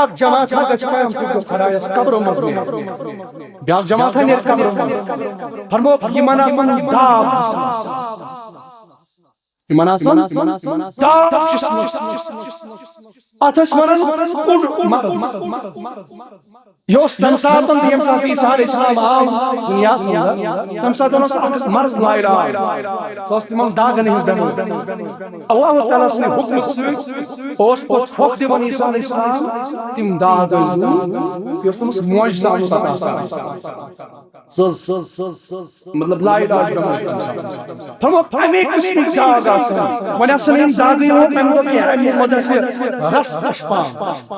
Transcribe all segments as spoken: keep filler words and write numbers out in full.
اکھ جماعت ہا گژھِ قیامتُک دۄہ خدایس قبرو منٛز نیرِ۔ بیاکھ جماعت ہا نیرِ قبرو منٛز۔ فرمووُکھ، یِمن آسن داغ۔ یِمن آسن داغ جسمس۔ اتھ ٲسۍ ونان کُڑ مرض۔ یہِ اوس تمہِ ساتہٕ، ییٚمہِ ساتہٕ عیسیٰ علیہ السلام آو دُنیاہس اندر، تمہِ ساتہٕ اوس اکھ مرض لاعلاج۔ سۄ ٲس تِمن داغن ہٕنٛز بٮ۪مٲرۍ۔ اللہ تعالیٰ سٕنٛدِ حُکمہٕ سۭتۍ اوس پتہٕ پھۄکھ دِوان عیسیٰ علیہ السلام، تِم داغ ٲسۍ دوٗر۔ یہِ اوس تٔمِس معجزہ اوس پتہٕ آسان۔ سۄ ٲس مطلب، لاعلاج بٮ۪مٲرۍ تَمہِ ساتہٕ۔ فرمووُکھ، اَمے قٕسمٕکۍ داغ آسان۔ وۄنۍ آسن یِم داغٕے یوت تَمہِ دۄہ کینٛہہ، اَمہِ منٛز آسہِ رس پشپان،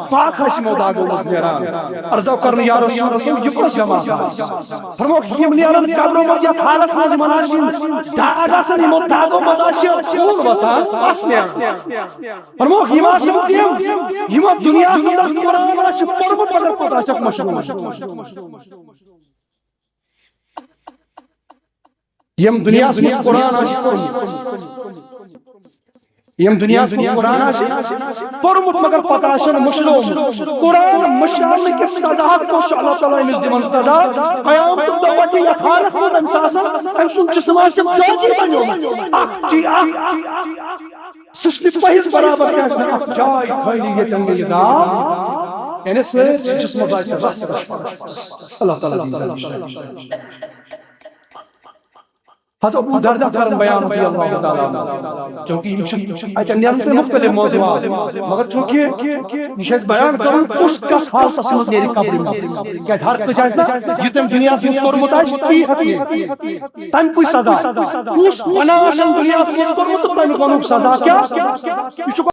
پاک آسہِ یِمو داغو منٛز نیران۔ عرضو کرنہٕ، یا رسول اللہ، یہِ کۄس جماعت آسہِ؟ فرمووُکھ، یِم نیرن قبرو منٛز یَتھ حالس منٛز، یِمن آسہِ یِم داغ آسان، یِمو داغو منٛز آسہِ خوٗن وسان، پس نیران۔ فرمووُکھ، یِم آسن تِم، یِمو دُنیاہس اندر قرآن آسہِ پوٚرمُت، مگر پتہٕ آسٮ۪کھ مشہوٗر۔ یِم دُنیاہس منٛز قرآن آسہِ پوٚرمُت، یِم دُنیاہس منٛز قرآن آسہِ پوٚرمُت، مگر پتہٕ آسن مٔشرٲومٕتۍ۔ قرآن مٔشراونہٕ کِس سزاہس منٛز چھُ اللہ تعالیٰ أمِس دِوان سزا۔ قیامتُک دۄہ وۄتھِ یتھ حالس منٛز أمِس آسن، أمۍ سُنٛد جسم آسہِ دٲغی بنیومُت۔ اکھ چی-، اکھ سٕژنہِ پٔہِس برابر کیٛاہ چھُنہٕ اکھ جاے خٲلی ییٚتٮ۪ن نہٕ یہِ داغ، یعنی سٲرسٕے جسمس آسہِ رس۔ اللہ تعالیٰ دِیِن۔ حضرت ابو دردہ کرن بیان رضی اللہ تعالیٰ عنہ۔ چونکہ یِم چھِ، اَتہِ نیرن تۄہہِ مُختٔلِف موضوعات، مگر چونکہ یہِ چھُ اَسہِ بیان کرُن کُس کَس حالتس منٛز نیرِ قبرِ منٛز۔ کیٛازِ ہر کٲنٛسہِ آسہِ نہٕ یہِ تٔمۍ دُنیاہَس منٛز کوٚرمُت آسہِ، تی ہٮ۪کہِ نیٖرِتھ۔ تَمہِ کُے سزا۔ کُس گۄناہ آسن دُنیاہَس منٛز کوٚرمُت تہٕ تَمیُک وَنُکھ سزا کیٛاہ؟ یہِ چھُ